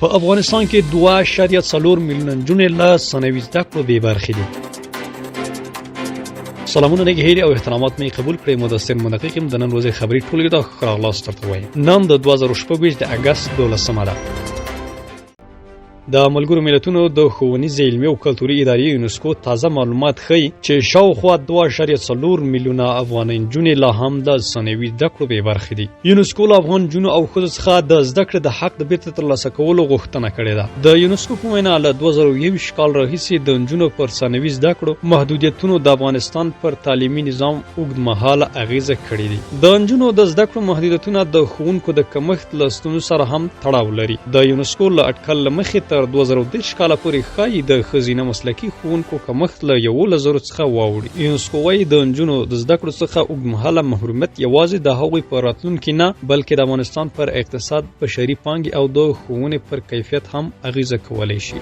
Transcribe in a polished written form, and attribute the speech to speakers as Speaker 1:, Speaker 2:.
Speaker 1: په افغانستان کې 2.4 میلیونه نجونې له ثانوي زده کړو بې برخې دي. سلامونه، نیک هیلې او احترامات مې قبول کړئ. مدثر مدقق یم، د نن ورځې خبري ټولګې ته ښه راغلاست درته وایم. نن د 2026 د اګست 12مه ده. د ملګرو ملتونو د ښوونیزې، علمي او کلتوري ادارې یونسکو تازه معلومات ښيي چې شاوخوا 2.4 میلیونه افغان نجونې لا هم د ثانوي زده کړو بې برخې دي. یونسکو له افغان نجونو او ښځو څخه د زده کړې د حق د بیرته ترلاسه کولو غوښتنه کړې ده. د یونسکو په وینا، له 2021 کال راهیسې د نجونو پر ثانوي زده کړو محدودیتونو د افغانستان پر تعلیمي نظام اوږدمهاله اغېزه کړې دي. د نجونو د زده کړو محدودیتونه د ښوونکو د کمښت له ستونزو سره هم تړاو لري. د یونسکو له اټکل له مخې، تر 2030 کاله پورې ښايي د ښځینه مسلکي ښوونکو کمښت له 11 زرو څخه واوړي. یونسکو وايي، د نجونو د زده کړو څخه اوږدمهاله محرومیت یوازې د هغوی پر راتلونکي نه، بلکې د افغانستان پر اقتصاد، بشري پانګې او د ښوونې پر کیفیت هم اغېزه کولی شي.